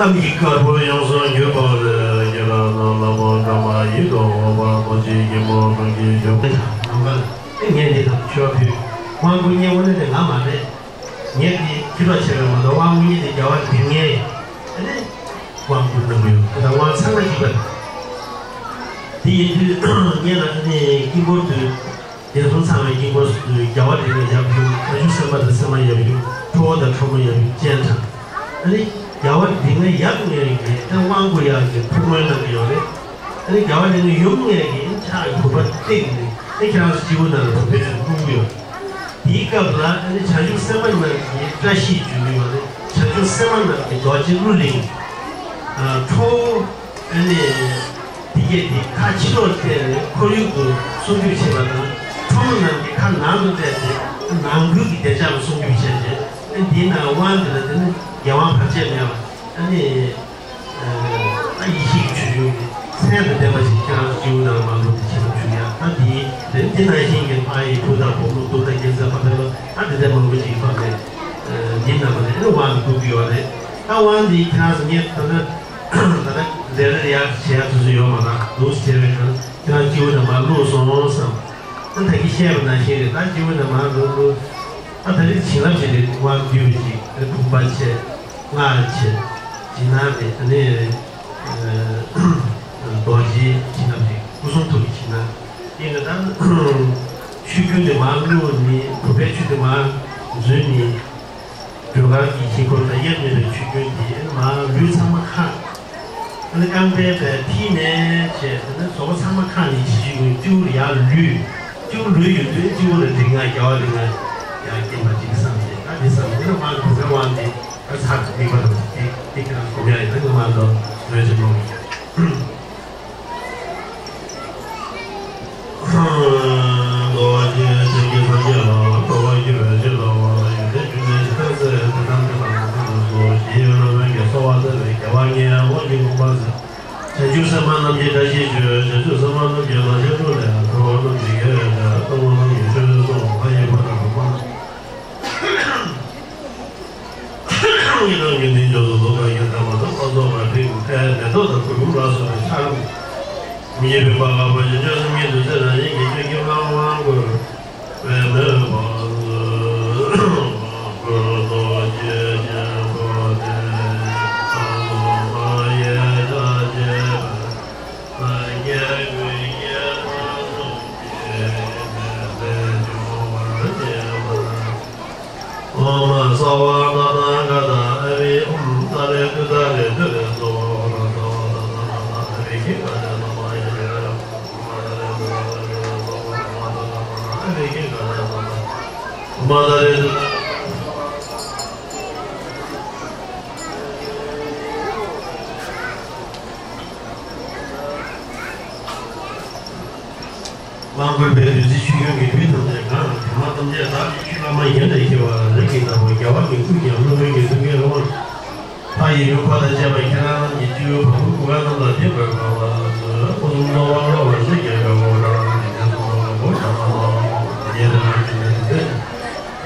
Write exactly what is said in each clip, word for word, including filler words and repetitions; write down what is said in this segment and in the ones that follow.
གཏམ་གྱི་དཀར་པོ་ཡོངས་སུ་གྱུར་པ་ལས། ཁྱེད་རང་རྣམས་ལ་ཕོ་བྲང་པ་ཡིད་དུ་འོང་བ་མོ་ཆེ་གི་མོ་གྲོང་ཁྱེར་འཇུག་པ། ནམ་མཁའ་ལ་ངས་འདི་དང་ཆོས་ཕུལ། དབང་བསྐུར་མཁན་དངོས་གནས་དེ་ང་མ་རེད། ངས་འདི་ཁྱེད་རང་བྱས་པའི་མ་གཏོགས་དབང་བསྐུར་མཁན་དེ་རྒྱལ་བ་དེ་ངས་ཨ་ནི་དབང་བསྐུར་གནང་གི་ཡོད། དེ་དང་དབང་ཚང་མ་གཅིག་པ་རེད། དེ་ཡིན་དུས་ངས་ལ་ཨ་ནི་དཀྱིལ་འཁོར་དུ། དེ་སོང་ཚང་མའི་དཀྱིལ་འཁོར་སུ་རྒྱལ་བ་རིགས་ལྔ་ཡབ་ཡུམ། བྱང་ཆུབ་སེམས་དཔའ་དང་སེམས་མ་ཡབ་ཡུམ། ཁྲོ་བོ་དང་ཁྲོ་མོ་ཡབ་ཡུམ་སྤྱན་དྲངས། ཨ་ནི་རྒྱལ་བ་རིགས་ལྔ་ཡབ་ལྔས་ཀྱིས་ཨ་དབང་བསྐུར་ཡག་གི་ཐུགས་སྨོན་གནང་གི་ཡོད་རེད། ཨ་ནི་རྒྱལ་བ་རིགས་ལྔ་ཡུམ་ལྔས་ཀྱིས་ཕྱག་གི་བུམ་པ་བཏེགས་ནས་ཨ་ཁྱེད་རང་ཚོ་སྤྱི་བོ་ནང་ལ་བུམ་པའི་ཚུལ་བསྐུར་གྱི་ཡོད། དེའི་སྐབས་ལ་ཨ་ནི་བྱང་ཆུབ་སེམས་དཔའ་རྣམས་ཀྱི་བཀྲ་ཤིས་སྦྱིན་གྱི་ཡོད་རེད། བྱང་ཆུབ་སེམས་དཔའ་རྣམས་ཀྱི་རྡོ་རྗེ་གླུ་ལེན། ཨ་ཁྲོ་བོ། ཨ་ནི། དེ་གས་དེ་ཁ་ཕྱི་ལོགས་བལྟས་ནས་ཁོར་ཡུག་ཏུ་སྲུང་སྐྱོབ་བྱེད་པ་དང་། ཁྲོ་མོ་རྣམས་ཀྱི་ཁ་ནང་དུ་བལྟས་ཏེ་ནང་ཁུལ་གྱི་བདེ་འཇགས་ལ་སྲུང་སྐྱོབ་བྱས་ཏེ། ཨ་འདིའི་ནང་དབང་འདི་ལ་དེ་ནི་རྒྱལ་དབང་བར་ཆད་མེད་པ། ཨ་ནི། ཨ་ཡེ་ཤེས་ཀྱི་ཆོས་འབྱུང་གི་མཚན་དང་ལྡན་པ་ཞིག་ཁྱེད་རང་ཚོ་སྤྱི་བོ་ནང་ལ་མར་ལྷུང་སྟེ་བྱིན་རླབས་ཞུགས་ཡ། ད་འདིའི་དེ་འདི་ནང་བཞིན་གྱི་ཕ་ཡི་བུ་དང་བུ་མོ་གདུགས་དང་རྒྱལ་མཚན་ཕ་དང་ལོ། ཨ་འདི་འདྲ་མང་པོ་ཞིག་ཕབ་ནས་འདིའི་ནང་ལ་དེ་ནི་དབང་དུ་བསྡུ་གི་ཡོད་རེད། ད་དབང་འདི་ཁྱེད་རང་ཚོ་ངས་ད་ལྟ། ད་ལྟ་འདིར་ཡར་བྱེད་ཡ་དུས་ཚོད་ཡོད་མ་རེད། འདུག་བྱས་པའི་ཁར་ཁྱེད་རང་སྤྱི་བོ་ནས་མར་བླུགས་སོང་བསམ། ད་ད་གིན་བཤད་པ་ནང་བཞིན་རེད། ད་སྤྱི་བོ་ནས་མར་བླུགས་བླུགས། ད་ད་རེས་བྱིན་རླབས་ཅིག་རེད། དབང་བསྡུས་པ་ཅིག་རེད། བུམ་པ་བྱས། སྔགས་བྱས། སྦྱིན་ན་རེད། ད་ནི་རྡོ་རྗེ་བྱིན་རླབས་རེད། སྐུ་གསུང་ཐུགས་ཀྱི་བྱིན་རླབས། ཡིན་ན་ད་ཆུ་རྒྱུན་དེ་མར་བླུགས་ནི་བུམ་པའི་ཆུ་དེ་མར་འཛུལ་ནི། སྒྲོལ་དཀར་གྱི་དཀྱིལ་འཁོར་དང་དབྱེར་མེད་པའི་ཆུ་རྒྱུན་དེ་མར་ལུས་ཚང་མ་ཁ། ཨ་ནི་རྐང་པའི་བའི་མཐིལ་ནས་བྱས། དེ་ནས་རྫོགས་པ་ཚང་མ་ཁ་ནས་ཇི་ཞིག་ཡོད་སྤྱི་བོར་ཡར་ལུས། སྤྱི་བོ་ལུས་ཡོད་དུས་སྤྱི་བོ་ལ་རིགས་ལྔ་རྒྱལ་བ་རིགས་ལྔ་ཡར་སྐྱེས་པ་ཅིག་བསམ་སྟེ། ད་འདི་བསམ་སྟེ་ན་དབང་གི་བུམ་པའི་དབང་དེ་ད་ཚར་དུ་དམིགས་པ་དང་དེ་དེ་ཁྱེད་རང་སྒོམ་ཡ་ཡིན་ན་ང་མ་འགྲོ་ལོས་ཅི་མོ། རྡོ་རྗེ་ཅན་གྱི་སངས་རྒྱས་ལ། གྲོགས་པོ་ཁྱེད་ཕལ་ཆེར་ལ་བ། ཡོན་ཏན་རྒྱུ་མཚན་ཇི་ལྟར་གསལ། དེ་ལྟར་འདི་ལ་ངོ་མཚར་དུ་གསོལ། ཞེས་ཡོན་ཏན་ཀུན་གྱི་གསོལ་བ་འདེབས་པའི་རྒྱལ་བ་ལྔའི་དབང་གི་བུམ་པ་ཟེར། བྱང་ཆུབ་སེམས་དཔའ་རྣམས་ཀྱི་བཀྲ་ཤིས་སྤྱོད། བྱང་ཆུབ་སེམས་དཔའ་རྣམས་ཀྱི་ལག་ཆ་འཁྲུགས་ལས་གྲོལ་བ་རྣམས་ཀྱི་དགེ་བའི་བཤེས། སྟོན་པ་རྣམས་ཀྱི་ཆོས་སྲུང་། ཕ་ཡི་བུ་དང་བུ་མོ། ཉེ་རང་གི་ནི་འཇོག་ཏུ་ལོག་པར་ཡོད་དམ་པ་དང་། ལྷ་ཚོགས་པ་འབྲིང་ཁའི་མེ་ཏོག་དང་གུར་གུམ་ལ་སོགས་པའི་ཆར་མི་ཉེས་པའི་བག་ལ་བ་ཞིག་བཅོས་སམ་ཉིད་དུ་ཚེ་རང་བཞིན་གྱི་ཆོས་ཀྱི་ལྷ་དབང་བསྐུར་བའི་མོས་པ་ཟུར་བསྐུར་རྡོ་རྗེ་ཆེན་པོ་སྟེ། ལྷ་ཚོགས་པ་ཡི་ཆར་བཅས་པ། སངས་རྒྱས་ཀུན་གྱི་ལྷ་ཚོགས་ཀྱིས་མེ་ལྷའི་འབྱུང་བར་བྱེད་པ། ཨོཾ་སརྦ་ན་དྷ་ན་ག་ཏ་ཨ་བྷི་ཨོཾ་ཏཱ་རེ་ཏུཏྟཱ་རེ་ཏུ་རེ་སྭཱ་ཧཱ། ཨོཾ་སརྦ་ན་དྷ་ན་ག་ཏ་ཨ་བྷི་ཀི་ཀ་ཏེ་ན་མ་ཡ་ཡ་ཡ། ཨོཾ་ཏཱ་རེ་ཏུཏྟཱ་རེ་ཏུ་རེ་སྭཱ་ཧཱ། ཨོཾ་ཏཱ་རེ་ཏུཏྟཱ་རེ་ཏུ་རེ་སྭཱ་ཧཱ། ཨོཾ་མ་ཏཱ་རེ་ཏུཏྟཱ་རེ། དབང་བསྐུར་བའི་བདུད་རྩི་ཆུ་རྒྱུན་གྱིས་ལུས་ཐམས་ཅད་གང་། དྲི་མ་ཐམས་ཅད་དག་ཆུ་ལྷག་མ་ཡོན་ཏན་ཁྱེར་བ་རི་ཀི་ལྟ་བུ། རྒྱལ་བ་གི་སྐུས་ཀྱང་ཀླུ་མོའི་གི་མཐུ་རྐྱེན་དབང་། ཕ་ཡི་ལུས་འཁོར་དང་བཅས་པ་ཁྱེད་རང་རྣམས་ཀྱི་སྤྱི་བོའི་བ་སྤུའི་གུར་དཀར་རྣམས་ལ་ཐིམ་པར་བསྔགས་པ་ལ་སོགས། སྐུ་གསུམ་ཚོགས་པ་བསྔོ་བ་ཞིག་གི་དགའ་བོ་རང་རང་གི་དེ་སོང་བ་གོ་ཤ་མ་ལ་ཡེ་རེ་རང་གི་ལས་འདོད།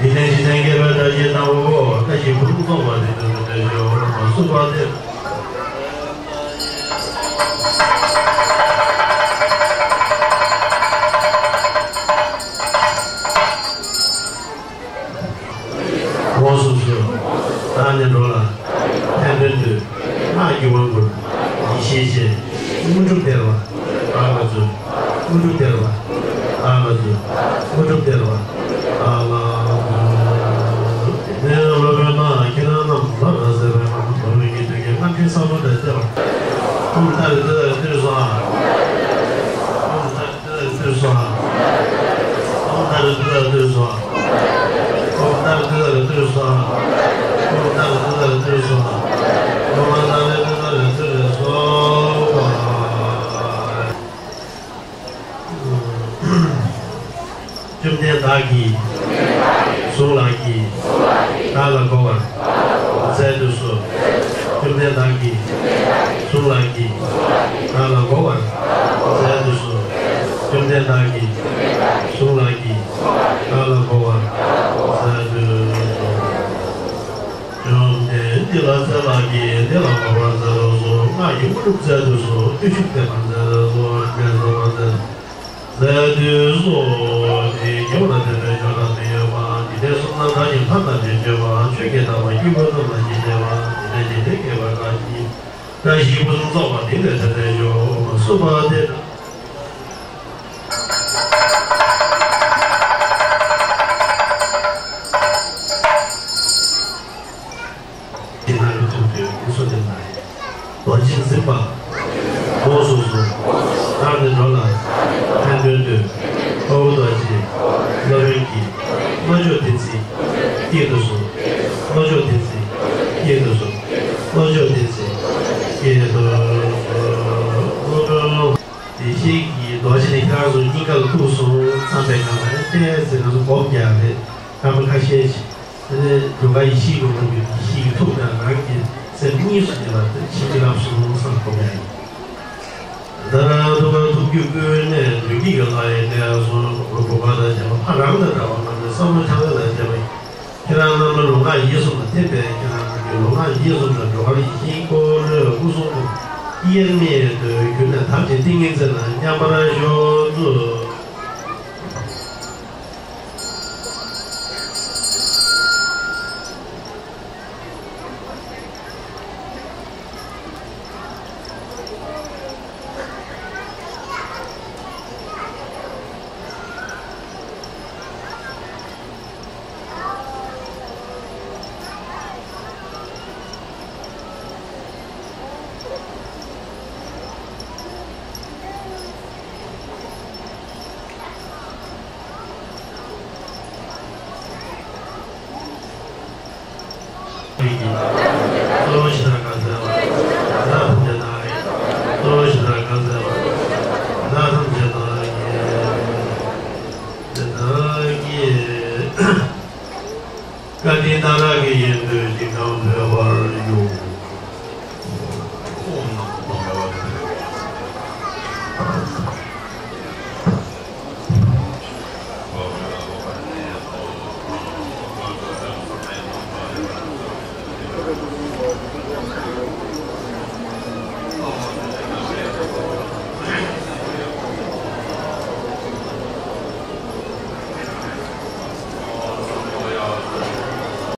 ཡིད་བརྟན་ཕྱིར་བརྟན་དགྱེས་པའི་བཀྲ་ཤིས་ལྟ་བུ་གོ། བཀྲ་ཤིས་ཕུན་སུམ་ཚོགས་པ་དེ་དོན་དུ་འདོད་ཆེ་བ་མ་བསུ་བ་སྟེ། དབང་གསུམ་སོགས་བདག་ནི་འགྲོ་ལ་ཕན་ཕན་འདོད། སྔགས་ཀྱི་དབང་བསྐུར་ཡེ་ཤེས་ཆེ། དངོས་གྲུབ་སྟེར་བ་བདག་ལ་མཛོད། དངོས་གྲུབ་སྟེར་བ་བདག་ལ་མཛོད། དངོས་གྲུབ་སྟེར་བ་བདག་ལ་མཛོད། དེ་ནས་སློབ་དཔོན་ནག་ཁྱེད་རང་རྣམས་ལ་རང་གསལ་བའི་ངང་དུ་འགྲོ་བའི་གི་དུས་ཀྱི་སྔར་ཕྱིན་བསམ་བློ་དང་བཅས་པ། ཨོཾ་ཏཱ་རེ་ཏུཏྟཱ་རེ་ཏུ་རེ་སྭཱ་ཧཱ། ཨོཾ་ཏཱ་རེ་ཏུཏྟཱ་རེ་ཏུ་རེ་སྭཱ་ཧཱ། ཨོཾ་ཏཱ་རེ་ཏུཏྟཱ་རེ་ཏུ་རེ་སྭཱ་ཧཱ། ཨོཾ་ཏཱ་རེ་ཏུཏྟཱ་རེ་ཏུ་རེ་སྭཱ་ཧཱ། ཨོཾ་ཏཱ་རེ་ཏུཏྟཱ་རེ་ཏུ་རེ་སྭཱ་ཧཱ། ཨོཾ་ཏཱ་རེ་ཏུཏྟཱ་རེ་ཏུ་རེ་སྭཱ་ཧཱ། བཅོམ་ལྡན་བདག་གིས་གཟུངས་ལགས་ཀྱིས་བདག་ལ་བསྒོ་བར་མཛད་དུ་གསོལ། བཅོམ་ལྡན་བདག་གིས་གཟུངས་ལགས་ཀྱིས་བདག་ལ་བསྒོ་བར་མཛད་དུ་གསོལ། བཅོམ་ལྡན་བདག་གིས་གཟུངས་ལགས་ཀྱིས་བདག་ལ་བསྒོ་བར་མཛད་དུ་གསོལ། བཅོམ་ལྡན་འདི་ལ་ ཚེ་ལགས་ཀྱིས་འདི་ལ་གོ་བར་མཛད་ལགས་སོ། ང་ཡི་དངོས་གྲུབ་སྩལ་དུ་གསོལ། བརྟུལ་ཞུགས་བསྟན་པར་མཛད་ལགས་སོ། མཛད་ལགས་སོ། མཛད་དུ་གསོལ། དེ་རྒྱལ་བ་དང་ལྡན་པའི་མཆོག་དང་མི་མངོན་པ། འཇིག་རྟེན་གསུམ་ན་བདག་གི་ཕ་དང་མི་མཇལ་བ། ཆོས་ཀྱི་དམ་པ་སྐྱེས་བུ་རྣམས་ལ་ཞིང་བདེ་བ། འཇིག་རྟེན་འཇིག་རྟེན་སྐྱེ་བ་དགའ་ཞིང་། བཀྲ་ཤིས་ཕུན་སུམ་ཚོགས་པ་དེང་འདིར་ཐོན་ནས་ཤོག། གསུངས་པ་དེ་ལྟར། དེ་ན་ལུས་ཐུབ་པའི་སྐུ་གསུང་ཐུགས་ལ། རྡོ་རྗེ་འཛིན་པ། དགོངས་སུ་གསོལ། བདག་ནི་འགྲོ་ལ་ཕན་དོན་དུ། དཔའ་བོ་རྡོ་རྗེ་སློབ་དཔོན་གྱི། བློ་མཆོག་བདེན་ཚིག་སྐྱེད་དུ་གསོལ། བློ་མཆོག་བདེན་ཚིག་སྐྱེད་དུ་གསོལ། བློ་མཆོག་བདེན་ཚིག་སྐྱེད་དུ་གསོལ། དེ་བཞིན་གྱི་རྡོ་རྗེ་ནི་ཁྱེད་རང་ཚོ་སྙིང་ག་ལ་ཐུག་སོང་། མཚམས་པའི་ནང་ལ་ཨེ་ཟེར་ང་ཚོ་སྒོམ་རྒྱག་རེད། སྐར་མ་ཁ་ཤས་ཤིག་དེ་ནས་འགྲོ་ཁ་ཡེ་ཤེས་ཀྱི་ངོ་བོ་ཡེ་ཤེས་ཀྱི་ཐུགས་དང་རང་གི་སེམས་གཉིས་སུ་ཉེ་བར་དུ་ཕྱིན་ཅི་ལོག་སོང་བསམ་སྒོམ་ཡ་ཡིན། ད་ནང་ཐུབ་པ་ཐུགས་རྒྱུད་ཀུན་ནས་ལུས་ཀྱི་ཡོད་ལ་ཡིན་ནས་སོང་། གོ་བ་དང་བྱ་བ་ཕ་རང་དང་འདྲ་བ་མ་ནས་བསམ་བློ་ཆགས་ལ་བྱ་བ་ཡིན། ཁྱེད་རང་རྣམས་ལ་ལུས་ངག་ཡིད་གསུམ་ལ་ཐིམ་པས་ཁྱེད་རང་རྣམས་ཀྱི་ལུས་ངག་ཡིད་གསུམ་དང་འགྲོ་བ་ཡིད་བཞིན་འཁོར་ལོའི་སྐུ་གསུང་ཐུགས་དབྱེར་མེད་དུ་གྱུར་ནས་ཐམས་ཅད་ཏིང་ངེ་འཛིན་ལ་མཉམ་པར་ཤོག་ཅིག། བཀའ་དྲིན་གནང་རག་གི་ཡིན་དུས་ཅིག་གང་འཕེལ་བར་ཡོང་།